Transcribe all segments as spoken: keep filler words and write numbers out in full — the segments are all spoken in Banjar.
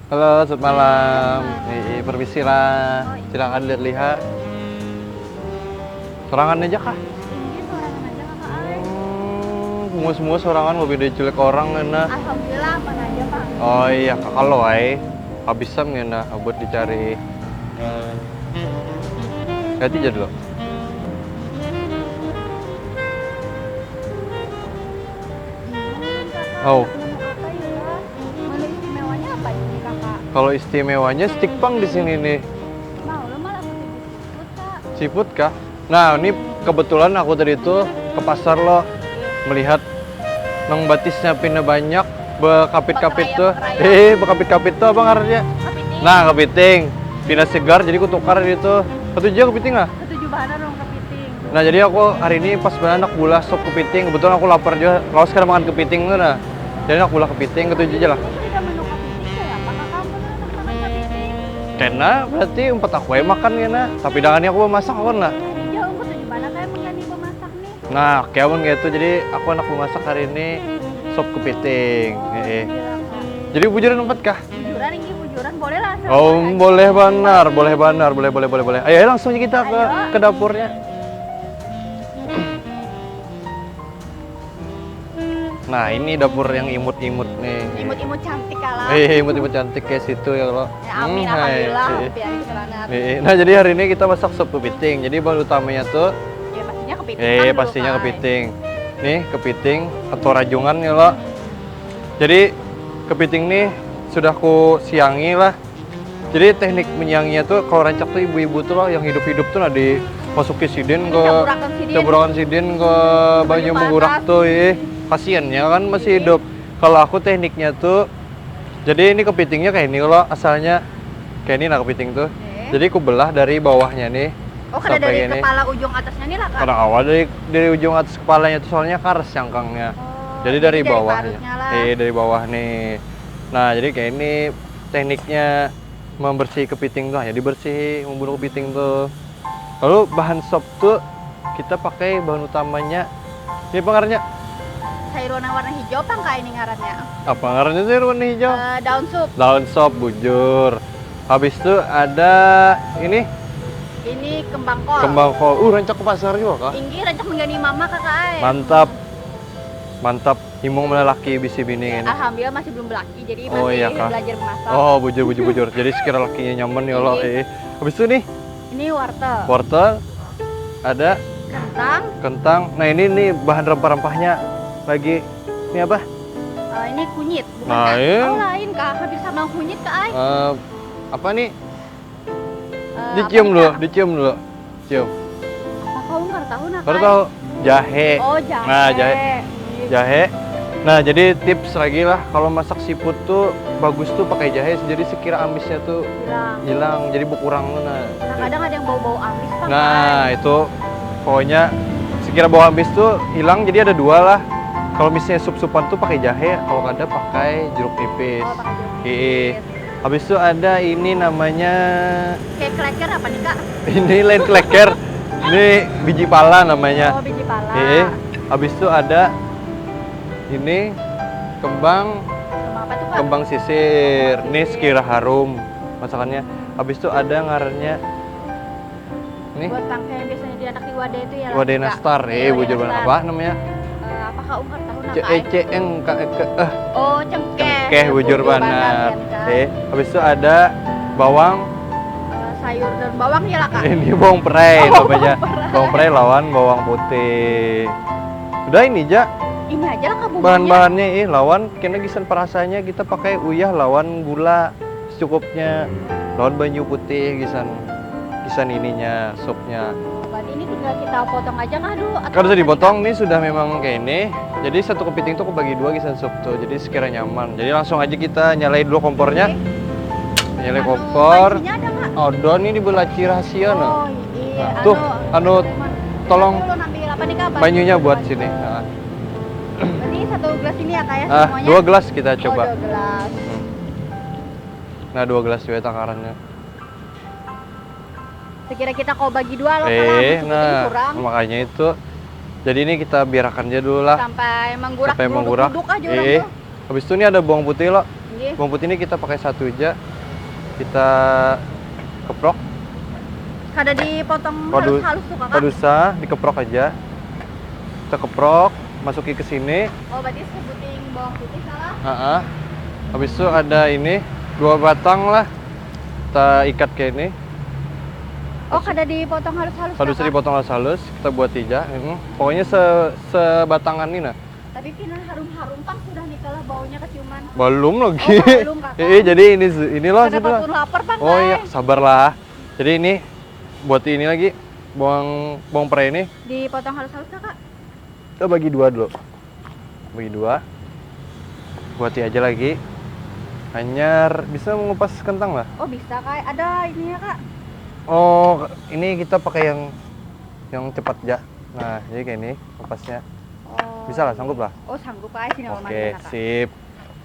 Halo, selamat malam. Iya, permisi lah. Oh, iya. Silakan lihat-lihat. Sorangan aja kah? Ini sorangan aja kakak ai. Hmm, muas-muas sorangan, mau beda jelek orang ngena. Alhamdulillah aman aja, Pak. Oh iya, kakak lo ai. Habis sam ngena buat dicari. Hati aja dulu. Bingung, kakak. Oh. Menu apa ya? Menu istimewanya apa ini, kakak? Kalau istimewanya steak pang di sini nih. Mau lo malah seafood, kak. Seafood kah? Nah, ini kebetulan aku tadi tuh ke pasar lo melihat nang batisnya pina banyak, bekapit-kapit Bekerayap, tuh. bekerayap. Eh, bekapit-kapit tuh apa ngarannya? Kepiting. Nah, kepiting. Pina segar, jadi ku tukar itu. Katuju kepiting lah. Katuju banar dong kepiting. Nah, jadi aku hari ini pas banget anak bulah sop kepiting. Kebetulan aku lapar juga. Lawas kada makan kepiting tuh nah. Jadi anak bulah kepiting, katuju aja lah. Ini ada menu kepiting kayak apa, kakak? Ampun, enak banget kepiting. Kena, berarti umpat aku yang makan kena. Tapi dangannya aku memasak kan lah. Iya, aku katuju banar kayak makan ibu masak nih. Nah, kayak amun kayak itu. Jadi aku anak memasak hari ini sop kepiting. Oh, Heeh. Gila, kak. Jadi bujuran umpat kah? Bujuran ini, bujuran boleh lah. Oh, boleh banar, boleh banar, boleh, boleh, boleh, boleh. Ayo langsung aja kita ke Ayo. ke dapurnya. Nah, ini dapur yang imut-imut nih. Imut-imut cantik kalah. Eh, imut-imut cantik kayak situ ya lo. Ya, amin, Hmm, hai. alhamdulillah. Eh, Biar itu banget. eh, eh. Nah, jadi hari ini kita masak sop kepiting. Jadi bahan utamanya tuh Ya, pastinya kepiting. eh Kan pastinya dulu, Kak. Kepiting. Nih, kepiting atau rajungan ya lo. Jadi kepiting nih sudah ku siangi lah. Jadi teknik menyianginya tuh kalau rancak tuh ibu-ibu tuh lo yang hidup-hidup tuh nah dimasuki sidin ke Caburakan sidin. Caburakan sidin ke banyu Banyu menggurak panas. Tuh, ih. Kasiannya kan masih hidup. Kalau aku tekniknya tuh jadi ini kepitingnya kayak ini lo asalnya kayak ini nah kepiting tuh. Oke. Jadi ku belah dari bawahnya nih. Oh, kada Sampai dari gini. Kepala ujung atasnya nih lah, kak. Kada awal dari dari ujung atas kepalanya tuh soalnya karas cangkangnya. Oh, Jadi dari jadi dari bawahnya. Parutnya lah. Eh, dari bawah nih. Nah, jadi kayak ini tekniknya membersih kepiting tuh. Jadi bersih membunuh kepiting tuh. Lalu bahan sop tuh kita pakai bahan utamanya. Ini apa ngarannya? Sayur warna, warna hijau apa, kak, ini ngarannya? Apa ngarannya sayur warna hijau? Eh, daun sop. Daun sop bujur. Habis itu ada ini Ini kembang kol. Kembang kol. Uh, rancak ke pasar juga kah? Inggih, rancak menggani mama, kakak ai. Mantap. Mantap. Himung mana laki bisi bini ini. Alhamdulillah masih belum belaki, jadi Oh, masih iya, kak. Belajar memasak. Oh, bujur bujur bujur. Jadi sekira lakinya nyaman ya lo. Iya. Eh. Habis itu nih Ini wortel. Wortel ada Kentang. Kentang. Nah, ini nih bahan rempah-rempahnya lagi. Ini apa? Eh, ini kunyit, bukan, Nah, kak? iya. Oh, lain, kak. Hampir sama kunyit, kak ai. Eh, apa nih? Eh, Dicium apa dulu, nih, kak? Dicium dulu. Cium. Apa, kau nggak tahu, nak? Baru tahu jahe. Oh, jahe. Nah, jahe. Jahe. Nah, jadi tips lagi lah kalau masak seafood tuh bagus tuh pakai jahe jadi sekira amisnya tuh Hilang. hilang, jadi berkurang tuh nah. Nah, kadang ada yang bau-bau amis, Pak. Nah, itu pokoknya sekira bau amis tuh hilang, jadi ada dua lah. Kalau misalnya sup-supan tuh pakai jahe, kalau kada pakai jeruk nipis. Oh, pakai jeruk Iya. nipis. Habis itu ada ini namanya Kayak kleker apa nih, kak? ini lain kleker. Ini biji pala namanya. Oh, biji pala. Iya. Habis itu ada ini kembang Kembang apa tuh, kak? Kembang sisir. Ini sekira harum masakannya. Habis itu ada ngarannya nih Buat tangkai yang biasanya di anak di wadah itu ya, Wadah Kak? nastar. Eh, Wadah bujur nastar. Apa namanya? Eh, apa, kak, ungkar tahu, C nak, E ai? C N K E K eh Oh, cengkeh. Cengkeh bujur Bujur banar. Kan, kak? Eh, habis itu ada bawang. Eh, sayur daun bawang ya lah, kak? Ini bawang perai Oh, namanya. bawang perai. Bawang perai lawan bawang putih. Udah ini aja. Ini aja lah, kak, bumbunya. Bahan-bahannya ih lawan kena gisan perasanya kita pakai uyah lawan gula secukupnya lawan banyu putih gisan gisan ininya supnya. Berarti ini tinggal kita potong aja kah dulu? Atau Kada usah apa dipotong nih, nih sudah memang kayak ini. Jadi satu kepiting tuh kebagi dua gisan sup tuh. Jadi sekira nyaman. Jadi langsung aja kita nyalain dulu kompornya. Nyalain Anu, kompor. Pancinya ada nggak? Ada nih di belaci rahasia nah. Oh, iya. Nah, tuh, anu, Sulaiman. tolong Tapi belum ambil apa nih, kak? Banyunya buat Banyunya. Sini. Nah, Berarti satu gelas ini ya, kak, ya, ah, semuanya? Dua gelas kita Oh, coba. Dua gelas. Hmm. Nah, dua gelas juga takarannya. Sekira kita kau bagi dua loh, Eh, karena cukup nah, kurang. Makanya itu. Jadi ini kita biarkan aja dulu lah. Sampai menggurak Sampai dulu, menggurak. Duduk aja Eh, tuh. Habis itu ini ada bawang putih lo. Ini Bawang putih ini kita pakai satu aja. Kita keprok. Kada dipotong Padu- halus-halus tuh, Kakak? Kada usah, dikeprok aja. Kita keprok, masuki ke sini. Oh, berarti sebuting bawang putih salah. Heeh. Habis itu ada ini dua batang lah. Kita ikat kayak ini. Oh, kada dipotong halus-halus, Kada usah Kakak? Dipotong halus-halus, kita buat aja. Heeh. Pokoknya se sebatangan ini nah. Tapi pina harum-harum pang sudah nih kalau baunya keciuman. Belum lagi. Oh, belum, Kakak. Eh, jadi ini ini loh. Kada patut lapar, Pak, Oh iya, Kai. Sabarlah. Jadi ini buat ini lagi bawang bawang pre ini Dipotong halus-halus, Kakak? Kita bagi dua dulu. Bagi dua. Buati aja lagi. Hanyar bisa mengupas kentang lah. Oh, bisa, Kai. Ada ini ya, Kak? Oh, ini kita pakai yang yang cepat aja. Nah, jadi kayak ini ngupasnya. Oh. Bisa lah, sanggup lah. Oh, sanggup, Kai. Sini, Mama, Oke, gimana, Kak? Sip.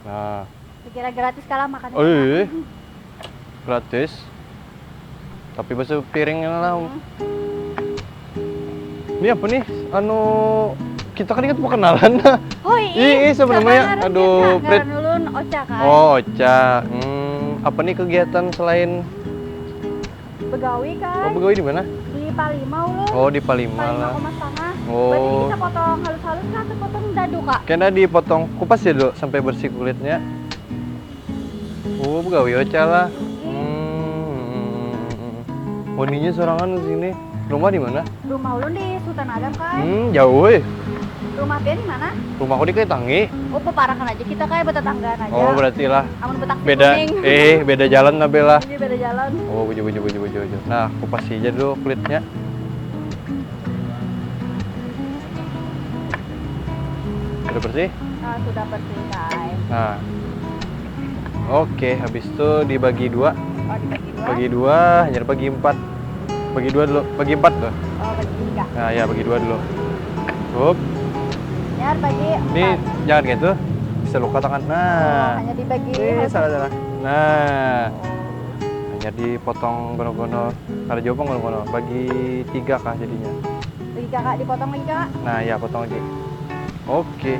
Nah, Kira gratis kalah makan. Oh, iya. Gratis. Tapi basuh piringnya lah. Hmm. Ini apa nih? Anu, kita kan ingat mau kenalan. Hoi, Ih, ih, siapa namanya? Aduh, Prit. Ngaran ulun Ocha, Kai. Oh, Ocha. Hmm, apa nih kegiatan selain Begawi, Kai. Oh, begawi di mana? Di Palima ulun. Oh, di Palima Palima lah. Koma Setengah. Oh. Berarti kita potong halus-halus kah atau potong dadu, Kak? Kena dipotong, kupas ya dulu sampai bersih kulitnya. Oh, begawi Ocha lah. Hmm. Waninya sorangan di sini. Rumah di mana? Rumah ulun di Sultan Adam, Kai. Hmm, jauh, eh. Rumah pian di mana? Rumahku di Kaitangi. Oh, paparakan aja kita, Kai, betetanggaan aja. Oh, berarti lah. Amun betaksi Beda, kuning. Eh, beda jalan lah, Bella. Ini beda jalan. Oh, buju, buju, buju, buju, buju. Nah, kupas aja dulu kulitnya. Sudah bersih? Nah, sudah bersih, Kai. Nah. Oke, habis itu dibagi dua. Oh, dibagi dua. Bagi dua, hanyar bagi empat. Bagi dua dulu, bagi empat tuh. Oh, bagi tiga. Nah, ya, bagi dua dulu. Hup. Ya, bagi Ini empat. Jangan gitu. Bisa luka tangan. Nah. Hanya dibagi Ini halus. Salah, salah. Nah. Hanya dipotong gono-gono. Kada jauh pang gono-gono. Bagi tiga kah jadinya? Bagi kakak dipotong lagi, Kak. Nah, ya, potong lagi. Oke.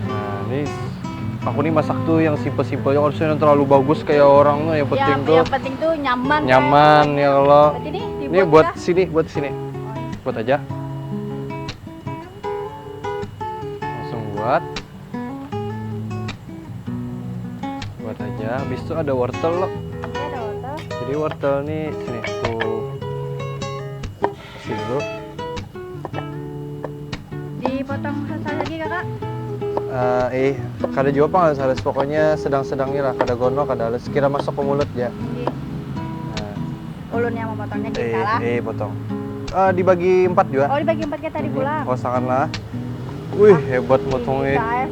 Nah, ini aku nih masak tuh yang simple-simple, yang harusnya yang terlalu bagus kayak orang tuh. Yang penting Ya, tuh yang penting tuh nyaman, Kak. Nyaman ya Allah. Berarti nih Ini dibuat buat kah? Sini, buat sini. Buat aja. Langsung buat. Buat aja. Habis itu ada wortel loh. Ini ada wortel. Jadi wortel nih sini tuh. Kasih dulu. Dipotong halus lagi, Kakak. Eh, eh, kada jua pang halus-halus, pokoknya sedang-sedangnya lah, kada gono, kada halus, kira masuk ke mulut ya. Nggih. Nah, Ulun yang memotongnya, eh, kita lah. Eh, potong. Eh, dibagi empat juga. Oh, dibagi empat kayak tadi Mhm. pulang. Oh, sangat lah. Wih, hebat Ini motongnya. Bisa, eh.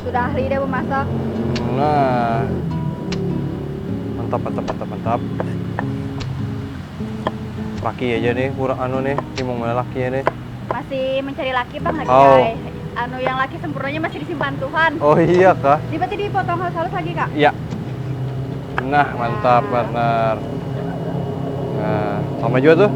Sudah ahli deh memasak. Nah. Mantap, mantap, mantap, mantap. Laki aja nih, kurang anu nih, bingung mana laki ya nih. Masih mencari laki, Bang, lagi, Oh. Kai. Anu, yang laki sempurnanya masih disimpan Tuhan. Oh iya kah? Ini berarti dipotong halus-halus lagi, Kak? Iya. Nah, mantap, partner. Nah, sama juga tuh.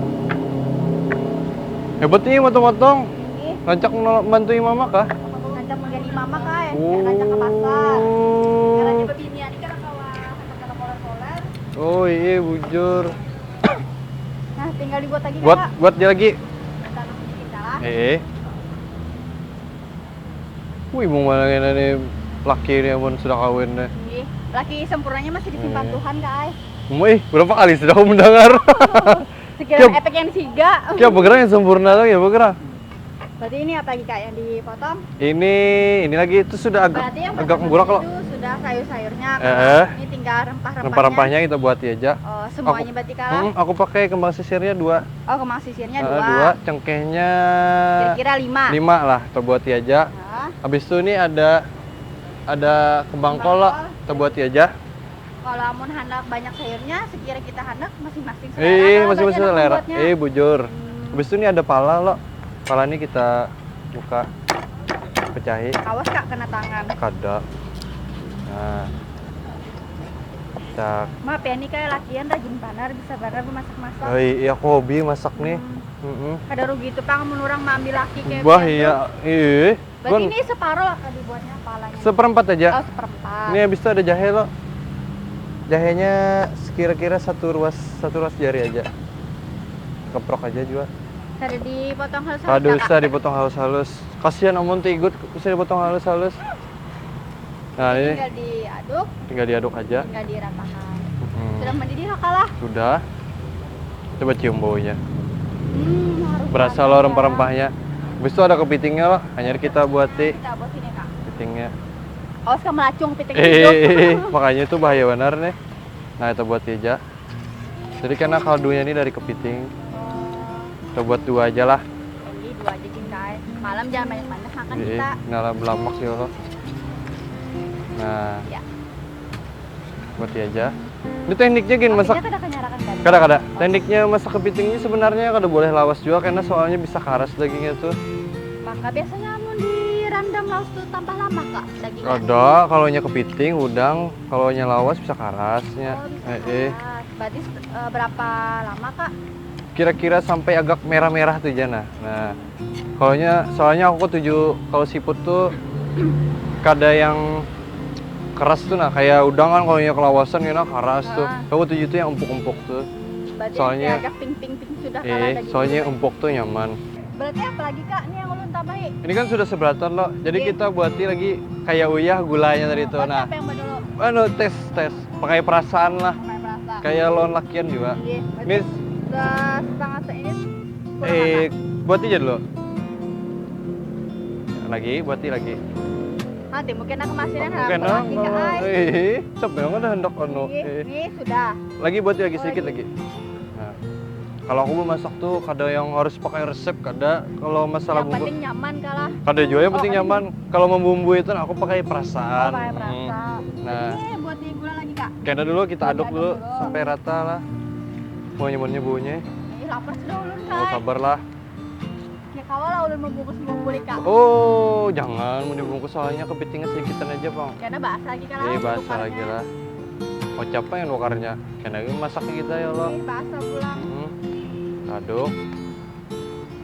Hebat nih motong-motong. Ini Rancak meno- bantuin mama kah? rancak mengganti mama, Kai. Oh. Rancak ke pasar. Karena dia bebinian, ini kada kawa, kada kawa koler-koler. Oh iya, bujur. Nah, tinggal dibuat lagi, Buat Kak. Buat dia lagi. Tanam sedikit, Kak. Eh. Wih, mau mana ini nih, laki ini amun sudah kawin deh. Nggih. Laki sempurnanya masih disimpan Eh. Tuhan, Kai. Mau ih, berapa kali sudah aku mendengar? Sekiranya Tiap- efek yang siga. Ya bergerak yang sempurna tuh ya bergerak. Berarti ini apa lagi, Kak, yang dipotong? Ini ini lagi itu sudah agak Berarti yang agak pertama menggurak tadi loh. Itu sudah sayur-sayurnya. Eh, eh. Ini tinggal rempah-rempahnya. Rempah-rempahnya kita buat aja. Oh, semuanya Aku- berarti, Kak? Hmm, aku pakai kembang sisirnya dua. Oh, kembang sisirnya Eh, dua. dua, cengkehnya Kira-kira lima. Lima lah, kita buat aja. Nah, Habis itu ini ada ada kembang kol loh, kita buat aja. Kalau amun handak banyak sayurnya, sekira kita handak masing-masing Eh, lah, masing-masing berarti handak selera. membuatnya. Eh, bujur. Hmm. Habis itu ini ada pala loh. Pala ini kita buka, pecahi. Awas, Kak, kena tangan. Kada. Nah. Cak. Maaf ya, nih kayak lakian rajin banar, bisa banar memasak-masak. Oh, iya, aku hobi masak nih. Mm-mm. Kada rugi itu pang mun urang maambil laki kayak Wah, pian iya. Tuh. Ih. Berarti ini separuh lah dibuatnya palanya. Seperempat aja. Oh, seperempat. Ini habis itu ada jahe loh. Jahenya sekira-kira satu ruas satu ruas jari aja. Keprok aja juga. Kada dipotong halus. Kada usah dipotong halus-halus. Kasihan amun tigut bisa dipotong halus-halus. Nah, ini tinggal diaduk. Tinggal diaduk aja. Tinggal diratakan. Hmm. Sudah mendidih lah kalah. Sudah. Coba cium baunya. Hmm, harum Berasa banget loh ya. Rempah-rempahnya. Habis itu ada kepitingnya loh. Hanyar kita buati Kita buat ini kak. kepitingnya. Awas kamu melacung piting Eh, hidup. Makanya itu bahaya benar nih. Nah, kita buati aja. Jadi karena kaldunya ini dari kepiting, Oh, kita buat dua aja lah. Jadi dua aja gin kai. Malam jangan banyak-banyak makan Jadi kita. Nala belamak ya Allah. Nah, Ya. Buati aja. Ini tekniknya gin masak. Apinya kada kenyarakan kan? Kada kada. Tekniknya masak kepiting ini sebenarnya kada boleh lawas juga karena soalnya bisa karas dagingnya tuh. Maka biasanya amun dirandam lawas tuh tambah lama kak dagingnya. Kada, kalau nya kepiting, udang, kalau nya lawas bisa karasnya. Oh, bisa Eh, eh. Keras. Berarti eh, berapa lama kak? Kira-kira sampai agak merah-merah tuh Jana. Nah, kalau nya soalnya aku tuju kalau siput tuh kada yang keras tuh nah, kayak udang kan kalau nya kelawasan kena karas tuh. Ah. Aku tuju tuh yang empuk-empuk tuh. Berarti Soalnya- agak pink-pink sudah kalah Eh, daging. soalnya empuk tuh nyaman. Berarti apa lagi kak? Ini yang ulun tambahi. Ini kan sudah seberatan loh. Jadi Iya. Kita buati lagi kayak uyah gulanya tadi tuh. Buat Nah, apa yang badulu? Anu tes tes pakai perasaan lah. Pakai perasa. Kayak lawan lakian juga. Iya. Berarti Miss, udah setengah se ini. Kurang eh apa? Buati aja dulu. Lagi, buati lagi. Nanti mungkin aku masih yang Mungkin harap lagi kak. Ai. Eh, siapa yang ada hendak anu? Nih, Eh. nih sudah. Lagi buati lagi Oh, sedikit lagi. Lagi. Nah, kalau aku memasak tuh kada yang harus pakai resep kada. Kalau masalah Yang bumbu penting nyaman kalah. Kada juga yang penting Oh, nyaman. Kalau membumbui itu nah, aku pakai Oh, perasaan. pakai Hmm. perasa. Nah. Ini buat di gula lagi kak. Kena dulu kita aduk Aduk dulu dulu. Sampai rata lah. Mau nyamannya baunya. Ini lapar sudah ulun Oh, kai. Sabarlah. Ya kawa lah ulun membungkus bumbu kak. Oh, jangan mau dibungkus soalnya kepitingnya sedikitan aja, Bang. Karena bahas lagi kalah. Jadi bahasa Bukannya lagi lah. Kocap yang nukarnya. Kena lagi masak kita ya Allah. Ini bahasa pulang. Hmm. Aduk.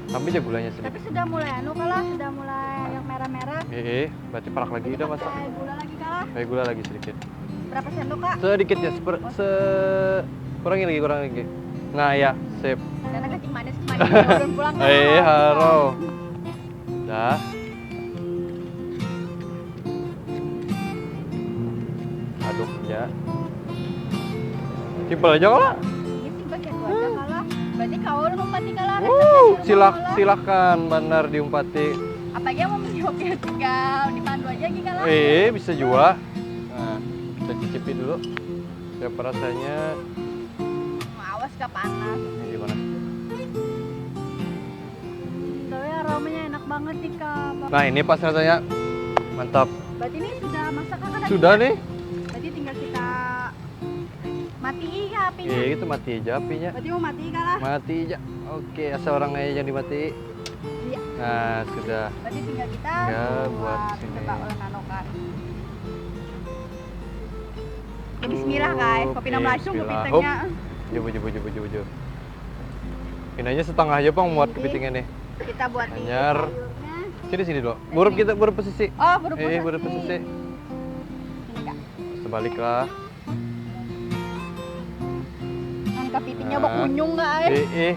Sampai aja gulanya sedikit. Tapi sudah mulai anu kalah, sudah mulai yang merah-merah. Eh, eh, berarti parak lagi Jadi udah masak. Pakai gula lagi kalah. Pakai gula lagi sedikit. Berapa sendok kak? Sedikit ya, seper, se kurangi lagi, kurangi lagi. Nah, ya, sip. Karena kencing manis kemarin ulun pulang kalah. Eh, haro. Dah. Aduk aja. Simpel aja kok. Ini sih pakai itu aja kalah. Berarti kawa ulun umpati kalah. Wow, silak silakan benar diumpati. Apa aja mau menjawab ya tinggal dipandu aja lagi kalah. Eh, bisa juga. Nah, kita cicipi dulu. Siapa rasanya? Awas gak panas. Ini gimana? Hmm, tapi aromanya enak banget nih kak. Nah, ini pas rasanya mantap. Berarti ini sudah masak kan? Sudah nih. Berarti tinggal kita mati ya apinya. Iya, itu mati aja apinya. Berarti mau mati kalah. Mati aja. Oke, asal orang aja yang dimati. Iya. Nah, sudah. Berarti tinggal kita Tinggal buat buat sini. Coba ulun anu kan. Ya, bismillah guys, kopi nama Oke, acung bismillah. kopi tengah. Hup. Jauh, jauh, jauh, jauh, jauh. Pinanya setengah aja pang muat Jadi, kepitingnya nih. Kita buat di Anyar. sayurnya. Sini sini dulu. Burup kita burup pesisi. Oh, burup Eh, pesisi. burup pesisi. Ini kak. Sebalik lah. Nang kepitingnya Nah. Bakunyung kak. Eh. Eh, eh.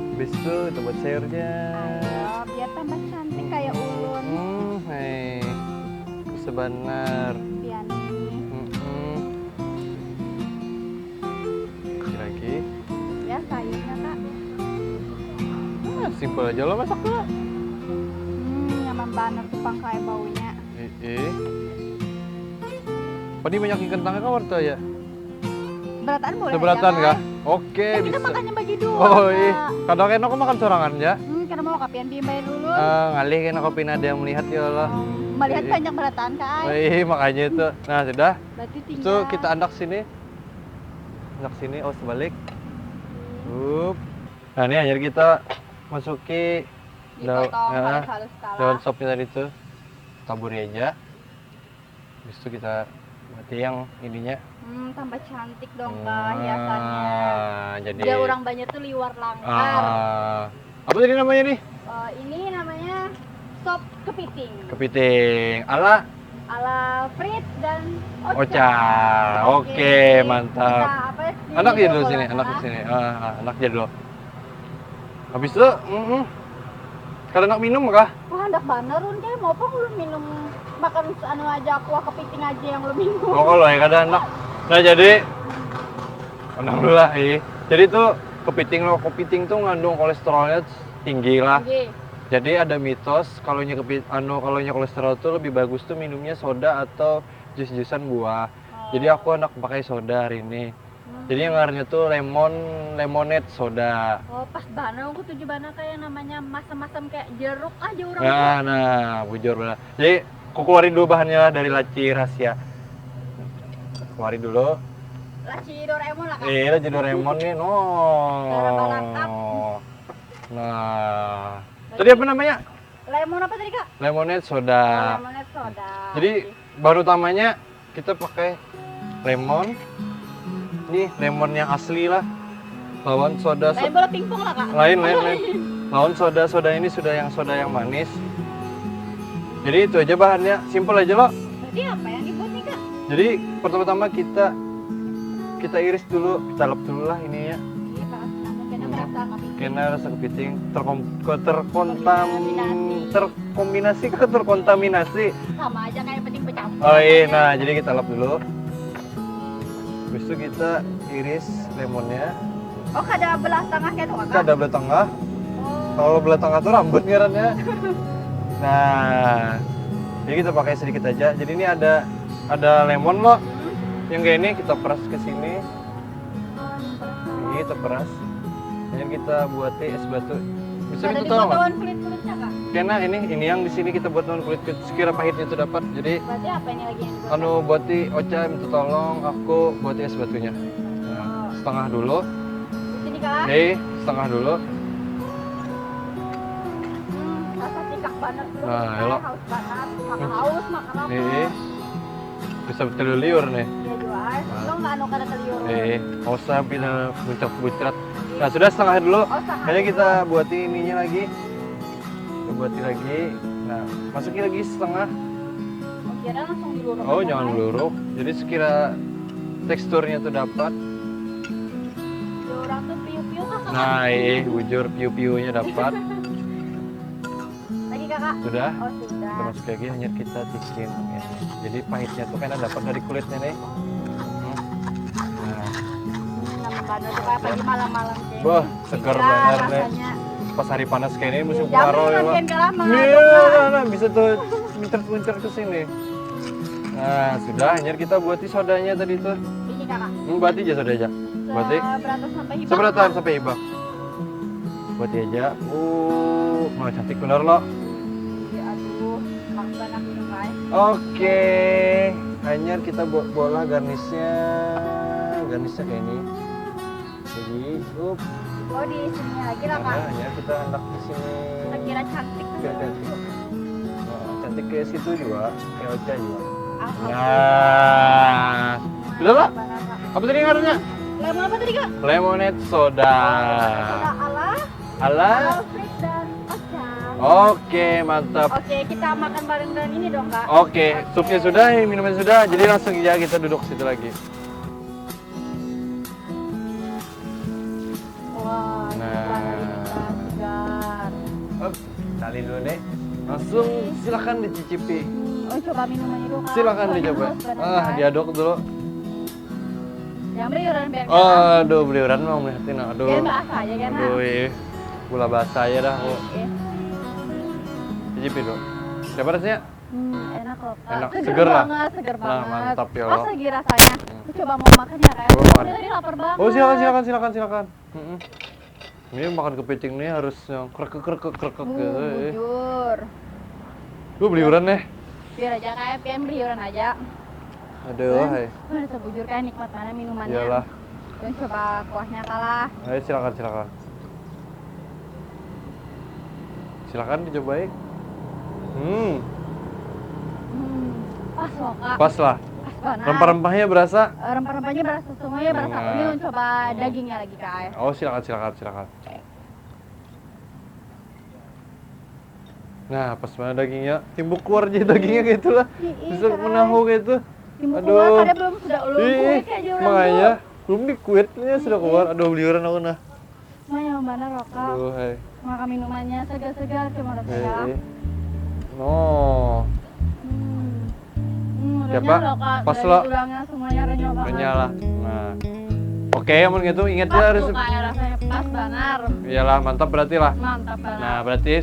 Habis itu kita buat sayurnya. Ayo, biar tambah cantik kayak ulun. Hmm, hei. Sebenar. Pian ini. Mm-mm. Lagi. Ya, sayurnya kak. Ah, simpel aja lo masaknya. Hmm, nyaman banget tuh pang kayak baunya. Eh, eh. Padi banyak kentangnya kawar tuh ya. Berataan boleh. Seberatan Ya, kah? Kak? Oke, Kan bisa. Kita makannya bagi dua. Oh Kak. Iya. Kadang kan aku makan sorangan ya. Hmm, karena mau kapian bimbay dulu. Eh, ngalih kan aku pina ada yang melihat ya Allah. Oh, melihat Iya. Banyak berataan kak. Eh, makanya itu. Nah, sudah. Berarti Itu tinggal. Kita andak sini. Andak sini, oh sebalik. Hup. Nah, ini hanyar kita masuki daun, Dipotong ya, halus-halus kalah. Daun sopnya tadi tuh. Taburi aja. Habis itu kita mati yang ininya. Hmm, tambah cantik dong kak Nah, hiasannya. Jadi Udah orang banyak tuh liwar langkar. Ah, apa tadi namanya nih? Eh, ini namanya sop Kepiting. Kepiting. Ala Ala Fritz dan Ocha. Ocha. Oke, mantap. Kita apa, di Anak ya video dulu bola sini, anak tengah. Sini. Ah, anak aja dulu. Habis itu, mm, kada nak minum kah? Wah, handak banar ulun, kayak mau apa ulun minum, makan anu aja, kuah kepiting aja yang ulun minum. Oh, kalau ya kada anak. Nah, jadi menang dulu lah, ih. Jadi tuh kepiting lo, kepiting tuh ngandung kolesterolnya tinggi lah. Oke. Jadi ada mitos kalau nya kepi, anu kalau nya kolesterol tuh lebih bagus tuh minumnya soda atau jus-jusan buah. Jadi aku anak pakai soda hari ini. Jadi yang ngarannya tuh lemon lemonade soda. Oh, pas banar aku tuju banar kayak namanya masam-masam kayak jeruk aja orang Nah, nah, bujur benar. Jadi aku keluarin dulu bahannya lah dari laci rahasia. Keluarin dulu. Laci Doraemon lah, Kak. Eh, laci Doraemon nih, no. Darah balangkap. Nah, tadi apa namanya? Lemon apa tadi, Kak? Lemonade soda. Lemonade soda. Jadi bahan utamanya kita pakai lemon. Nih lemon yang asli lah. Lawan soda Lain bola pingpong lah, Kak. Lain, lain, lain. Lawan soda, soda ini sudah yang soda yang manis. Jadi itu aja bahannya, simple aja loh. Berarti apa yang dibuat nih, Kak? Jadi pertama-tama kita kita iris dulu, kita lap dulu lah ininya. Iya, Kak. Namun kena Hmm. merasa kepiting. Kena rasa kepiting, terkom, ke terkontam, Terkombinasi. Terkombinasi ke terkontaminasi. Sama aja kayak penting bercampur. Oh iya, Rasanya. Nah jadi kita lap dulu. Habis itu kita iris lemonnya. Oh, kada belah tengah kayak tuh, Kak? Kada belah tengah. Oh. Kalau belah tengah tuh rambut ngarannya. Nah, jadi kita pakai sedikit aja. Jadi ini ada ada lemon loh. Yang kayak ini kita peras ke sini. Ini kita peras. Ini kita buati es batu. Bisa Ada minta di tolong nggak? Batuan kulit-kulitnya, Kak? Kena ini, ini yang di sini kita buat non kulit sekira pahitnya itu dapat. Jadi Berarti apa ini lagi yang dibuat? Anu buati Ocha minta tolong aku buati es batunya. Nah, setengah dulu. Di sini, Kak? Oke, setengah dulu. Hmm, rasa cikak banget dulu. Nah, Kita elok. Haus banget, maka haus, maka lapar. Nih, bisa betul liur nih. Iya juga. Untung nggak anu kada teliur. Eh, nggak usah bila muncrat-muncrat. Nah, sudah setengah dulu. Oh, setengah Kayaknya dulu. Kita buati ininya lagi. Kita buati lagi. Nah, masukin lagi setengah. Oh, kira langsung diluruk. Oh, jangan luruk. Jadi sekira teksturnya tuh dapat. Ya, orang tuh piu-piu, Kakak. Nah, eh, bujur piu-piunya dapat. Lagi, Kakak? Sudah? Oh, sudah. Kita masuk lagi, hanya kita bikin ini. Jadi pahitnya tuh kena dapat dari kulitnya nih. Hmm. Nah, Hmm, nyaman banget tuh kayak pagi malam-malam kayak Bah, gini. segar Segar banar nih. Rasanya. Pas hari panas kayak ini musim Jamu kemarau ya, nanti Pak. yang lama. Iya, nah, nah, bisa tuh muncrat-muncrat ke sini. Nah, sudah, hanya kita buati sodanya tadi tuh. Ini, Kakak. Hmm, buati aja soda aja. Buati. Seberatan sampai hibak. Seberatan sampai hibak. Buati aja. Uh, mau cantik benar loh. Iya, aduh, makan banyak minum, guys. Oke, hanya kita buat bola garnisnya, garnisnya kayak ini. Jadi, up, Oh, di sini lagi lah, Kak. Nah, ya kita hendak di sini. Kita kira cantik tuh. Kira cantik. Nah, cantik kayak situ juga, kayak Ocha juga. Alhamdulillah. Nah, sudah lah. Apa, Kak? Apa tadi ngarannya? Lemon apa tadi, Kak? Lemonade soda. Soda ala Ala. Alfred dan Ocha. Oke, mantap. Oke, kita makan bareng dengan ini dong, Kak. Oke, supnya sudah, minumnya sudah, jadi langsung ya kita duduk situ lagi. Wah, Nah. gimana ini, Kak? Segar. Hup, tali dulu deh. Langsung silakan dicicipi. Hmm, oh, coba minumannya dulu, Kak. Silakan Soalnya dicoba. haus banget, Ah, kan? Diaduk dulu. Yang beli orang biar Aduh, beli orang mau melihatin, aduh. Biar bahasa aja kan, Aduh, Kak? Ih. Gula basa ya dah. Oh, Eh, cicipi dulu. Siapa rasanya? hmm, enak loh, Kak. Enak, Seger seger lah. Banget, seger Nah, banget. Mantap ya Oh, Allah. seger rasanya. Hmm. Aku coba mau makan ya, Kak. Coba makan. Aku tadi lapar banget. Oh, silakan, silakan, silakan, silakan. Mm-mm. Ini makan kepiting nih harus yang krekek, krekek, krekek. Uh, Eh, eh. bujur. Lu beli orang nih. Biar aja, Kak, pian beli orang aja. Aduh, hai. Mana sebujur, Kak, nikmat mana minumannya. Iyalah. Dan coba kuahnya, kalah. Ayo, silakan, silakan. Silakan dicobai. Hmm, Hmm, pas loh, Kak. Pas lah. Pas banget. Rempah-rempahnya berasa. Eh, rempah-rempahnya berasa semuanya, berasa. Nah. Ini coba dagingnya lagi, Kak. Oh, silakan, silakan, silakan. Nah, pas mana dagingnya, timbuk keluar aja dagingnya gitu lah. Ih, ih, bisa keras. Menahu gitu. Timbuk keluar, aduh. Kada belum sudah ulun kuit kayak orang makanya tuh. Belum dikuitnya sudah keluar. Aduh, beliuran aku nah. Mah nyaman banar loh, Kak. Aduh, hai. Maka minumannya segar-segar cuma rasanya. Eh, eh. No. Hmm. Hmm, udah nyala, Kak. Pas dari lo. Tulangnya semuanya udah nyoba, kan? Udah nyala. Nah. Oke, amun gitu ingat ya resep. Pas tuh, kayak rasanya pas banar. Iyalah, mantap berarti lah. Mantap banar. Nah, berarti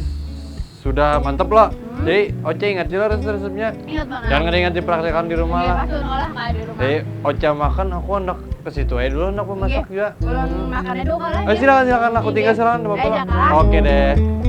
sudah mantep lo. Hmm. Jadi, Ocha ingat juga resep-resepnya. Ingat banget. Jangan kada ingat dipraktekkan di rumah lah. Iya, pasti olah kayak di rumah. Jadi, Ocha makan, aku handak ke situ aja dulu, handak memasak juga. Ulun makannya dulu lah. Eh, silakan, silakan. Aku tinggal, silakan. Tidak apa-apa. Oke deh. Hmm.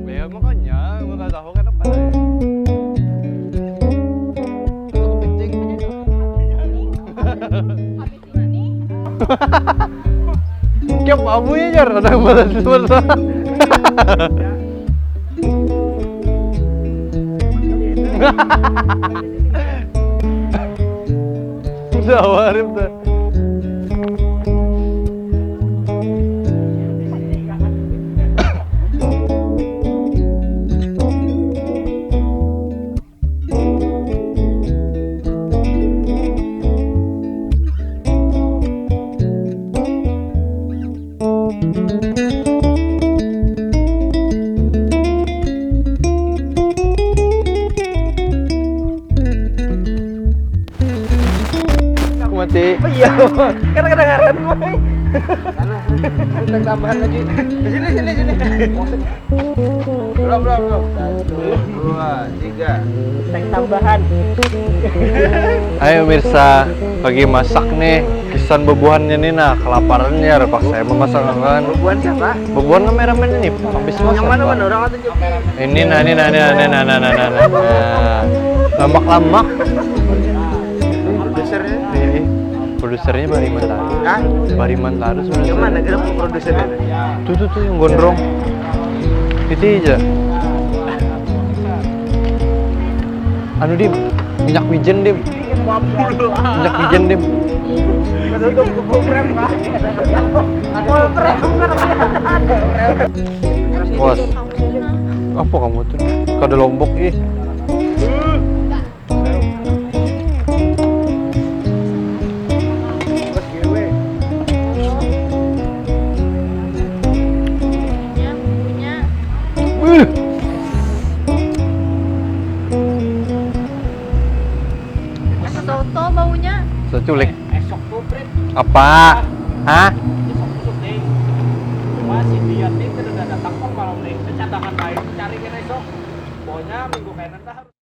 Ya, makanya, gua nggak tahu kenapa ya. Aku kepiting. Kiap abu ya, Jar, ada yang balas, balas. Udah, warip dah. Aku mati. Oh iya, karena kedengaran, Boy. Anu, ada tambahan lagi. Sini, sini, sini. Belum, belum, belum. Satu, dua, tiga. Tag tambahan. Ayo, mirsa, lagi masak nih. Kisan bubuhannya nih, nah, kelaparan ya, terpaksa saya memasak kan. Bubuhan siapa? Bubuhan kameramen ini, habis masak. Yang mana, Pak. Mana orang atau Jopi? Ini, nah, ini, nah, ini, nah, ini, nah, nah, nah, nah, nah. Nah. Lamak-lamak. Produsernya? Iya, iya. Produsernya Bariman Tarus. Hah? Bariman Tarus produser. Yang mana? Kenapa produsernya? Tuh, tuh, tuh, yang gondrong. Itu aja. Anu, Dim, minyak wijen, Dim. Minyak wijen, Dim. Bos, apa kamu tuh? Kada lombok, ih. Beuh. Soto baunya. Soto culik. Apa? Hah? Cuma si Dian ni kada datang pang malam ni. Cadangan lain cari kena esok. Pokoknya minggu kainan dah harus.